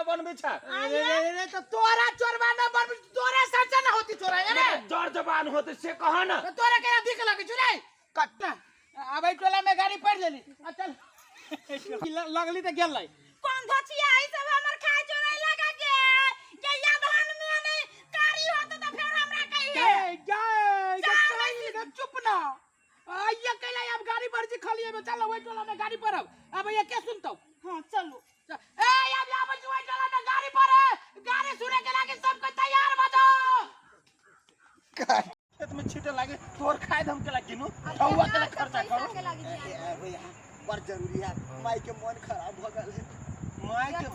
न बनबै छै। अरे रे रे, तो तोरा चोरबा न बनबै, तोरा सच्चा न होती चोरा रे। जर जबान होते से कह न। तो तोरा केना दिख लगे छु रे? कट अब एहि टोला में गाड़ी पड़ लेली आ चल लगली त गेलै। कोन धोचिया ई सब हमर खाय चोराई लगा के गैया धान में नहीं कारी होत त फेर हमरा कहिए। गए गए गए, चुप ना आइए कैला। अब गाड़ी पर जी खाली है, चल ओहि टोला में गाड़ी पर अब ये के सुनतौ? हां चलू। ए अब आबै छी ओहि टोला में गाड़ी पर, गाड़ी सुने के लागी सबके तैयार भ जाओ। खेत में छीटे लागे तोर खाए हम के लागी नु ठौआ के ला खर्चा करो। के लागी ए, ए, भैया बड़ जरूरी है, माई के मन खराब हो गल है। माय के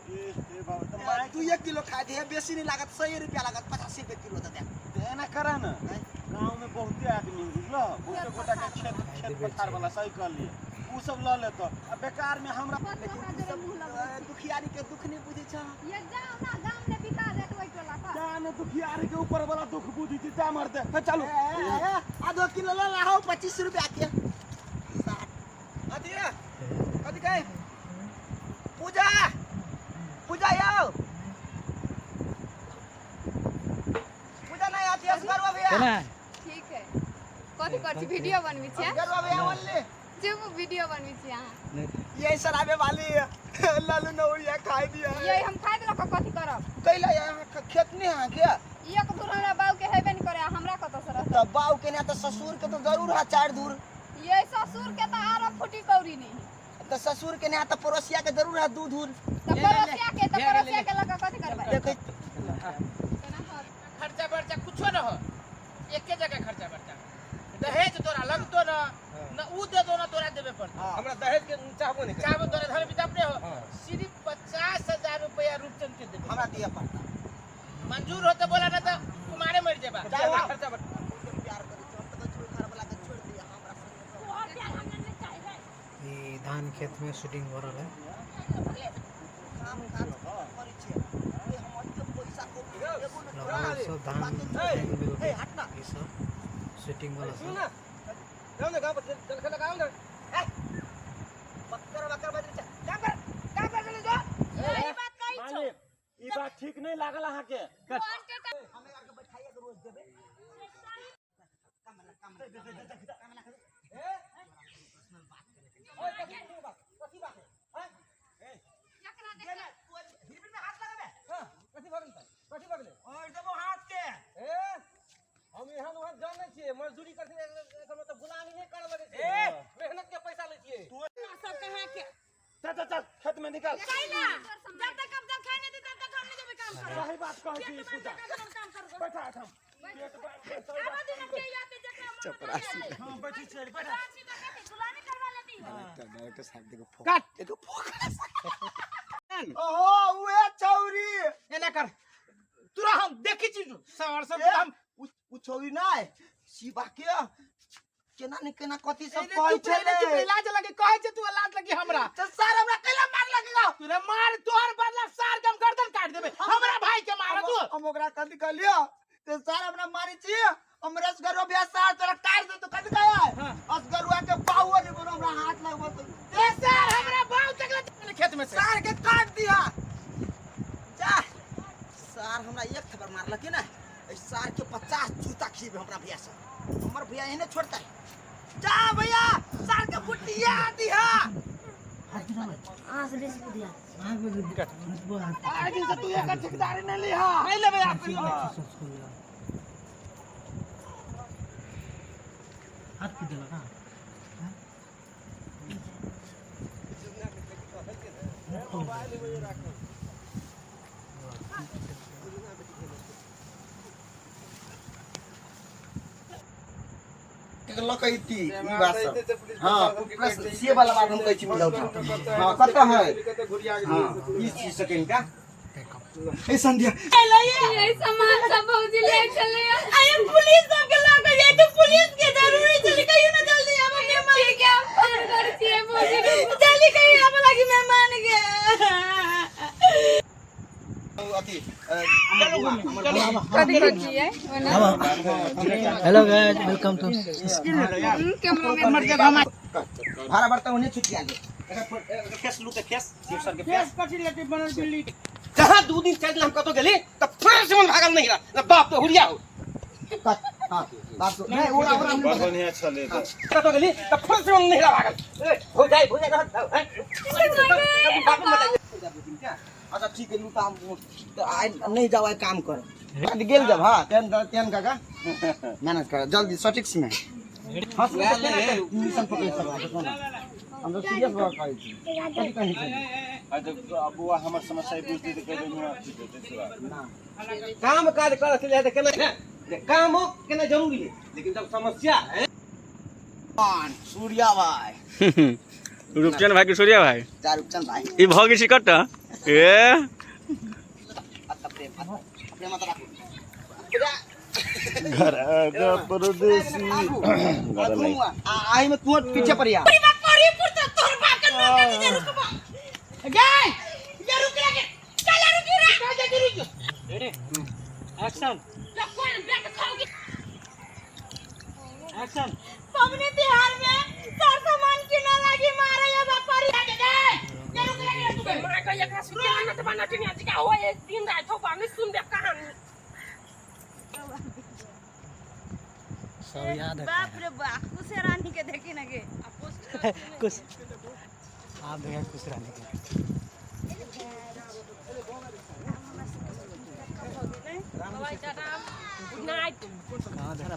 ए ए बाबा त माय तू 1 किलो खा दे, बेसी नहीं लागत, 100 रुपया लागत, 85 रुपया किलो दे दे। एना करा न, गांव में बहुते आदमी है बुझलो, बहुते गोटा के खेत खेत पथार वाला सही कहलिए उ सब ल लेतो आ बेकार में हमरा। लेकिन तू सब दुखियारी के दुख नहीं बुझे छ। ये जाओ ना गांव में बिका देत ओइ टोला पर। जाने दुखियारी के ऊपर वाला दुख बुझी छी जा मर दे। हे चलू। ए, ए, ए, आधो किलो ले लाओ 25 रुपया के। 60। अथी है, कथी कहे? पूजा, पूजा आओ। पूजा नहीं आती है, असगरवा भैया। ठीक है, कथी कर छी? वीडियो बनबी छी? असगरवा भैया बोलले। जब वीडियो बनबी छी अहाँ। ये शराबे वाली है। लालू नौरिया खाई दिया है। ये हम खाइ देलक, कथी करब? कैला यहाँ खेत नहीं है क्या? एक दूर हमरा बाऊ के हेबे नहीं करे, हमरा कतऽ से रहतै? तो बाऊ के नहीं तो ससुर के तो जरूर है 4 दूर। ये ससुर के तो आरो फूटी कौड़ी नहीं। तो ससुर के नहीं तो पड़ोसिया के जरूर है 2 धूर। तो पड़ोसिया के तो पड़ोसिया के लगा कथी करबै? देखै केना होत? खर्चा बर्चा कुछो न हो, एके जगह खर्चा बर्चा। दहेज तोरा लगतो न न उ दे दो न तोरा देबे पड़तो। हमरा दहेज के चाहबो नहीं। चाहबो तोरा धन भी अपने हो। सिर्फ 50,000 रुपया रूपचंद के देबे। हमरा दिया पड़ता। मंजूर हो तो बोला ना तो कुमारे मर जेबा। जाओ। खर्चा बर्चा। प्यार करै छी हम तो कहै छी घर वाला के छोड़ दिया हमरा संगे। तोहर प्यार हमरा नहीं चाही रे। ये धान खेत में शूटिंग हो रहा है। काम काज करै छी। ए, हम एते पैसा को एगो न लगभग सब धान मिल ए, हट ना। ये सब शूटिंग वाला सुन सब। ना, जाओ ना गांव पर जलखै लगाओ ना। ए, बक्कर बक्कर बजै छै। काम कर, काम कर चले जो। यही बात कहै छौ। मालिक ई बात ठीक नहीं लागल अहाँ के। हमें आके बैठाइए के रोज देबे। जकरा देख हिरबिर में हाथ लगाबे। हां, कथी भगल कथी भगले? और देबो हाथ के। ए, हम एहन ओहन जानै छियै, मजदूरी करथिन एकर मतलब गुलामी नहीं करऽ लगै छियै। मेहनत के पैसा लै छियै। सब कहाँ के चल चल चल खेत में निकल। कैला जब तक हम जब खाइ नहीं दी तब तक हम नहीं जेबै काम करब। सही बात कहै छी पूजा। हम काम करब। बैठा ठाम। पेट बांध के चल। आबो दिन हम के आते जकरा मन चपरासी। हां बैठी चल बैठा। गुलामी करवा लेती हो। डायरेक्टर साहब देखो काट। देखो फोकस। ओहो उहे छौरी। एना कर तोरा हम देखी छी सर सब ए, हम उ छौरी नै शिवा के केना ने केना कथी सब ए रे, कहै चुप रह रे, चुप रह, छलै। लाज लगे कहै छै तू लाज लगी हमरा। तो सर हमरा कैला मार लगेगा? तोरा मार तोहर बदला सार के हम गर्दन काट देबे। हमरा भाई के मार तू। हम ओकरा कथी कहलियो ते सर हमरा मारै छी, हम रसगरुआ भैया सर तोरा काट दे तो कथी कहै? हाँ। असगरुआ के बाहुओ नहीं बोलो हमरा हाथ लगबो तो। ए सर हमरा बाऊ तक ले खेत में से। सर के काट दिया। जा सर हमरा एक थप्पड़ मारलक ना, ए सर के 50 जूता खीबे हमरा भैया से। हमर भैया एहने छोड़तै। जा भैया सर के बुटिया दिहा। आज दिन से तू एकर ठेकेदारी नहीं लिहा। नहीं लेबे आप। हाथ पे देला ना। लकैती ई बात सब। हां, प्लस से वाला बात हम कहै छी बुझाउ। हां, कत है? हां, ई चीज से कनिका। ए संध्या, यही सामान सब भौजी ले चले। अरे पुलिस सब के लग जाए तो पुलिस के जरूरी चली कहियो ना जल्दी आबो मेहमान। ठीक है हम फोन कर छिए भौजी के। जल्दी कहियो आबो लागी मेहमान के। अथी कथी कर छिए ओना hello guys, welcome to camera में भाड़ा बर्तन ओने छुटिया ले। एकर फेस लू के फेस, शिव सर के फेस। कथी लेते बनल बिल्ली। जहाँ 2 दिन 4 दिन हम कतौ गेली तऽ फेर से मन भागल नहीं रहा ना बाप तो हुरिया हो। हां बाप तो नहीं ओरा ओरा हमने बड़ बढ़िया छलै तऽ। कतौ गेली तऽ फेर से मन नहीं रहा भागल। ए, हो जाए हो जाए रहत हैं। बाप मत। अच्छा ठीक है, लूटा तो आइ नहीं जाओ, आइ काम कर गेल जब। हाँ तेन तेन काका मैनेज कर जल्दी सटीक समय। हंस मिशन पकड़ सकला। हम तो सीरियस बात करै छी, कथी कहै छी? आ जब बौआ हमर समस्या बुझतै तऽ कहि देबै ठीक हेतै से बात। ना काम काज करऽ के लिए तऽ केना है कामो केना जरूरी है, लेकिन जब समस्या है। सूर्या भाई, रूपचंद भाई के सूर्या भाई जा रूपचंद भाई। ई भऽ गेल छै कत ए अत्ता प्रेम प्रेम मत राखू। घर परदेसी घर नहीं। आई में तू पीछे पड़िया। करी पुरता तोर बाप के नौकरी जे रुकबा गए ये रुक रे चल रुक रे जा जा रुक। रेडी एक्शन तो कोन बैठ खाओगी। एक्शन। पबनी तिहार में सर सामान किना लागी मारे ये व्यापारी। गए ये रुक रे तू। माँ का एकरा सुन के नटबा नटनिया जी का हो एक दिन रात हो बानी सुन बे कहानी। सब याद है। बाप रे बाप, कुछ रानी के देखी ना के कुछ आप देखा कुछ रानी के। Good night. कहाँ देखा?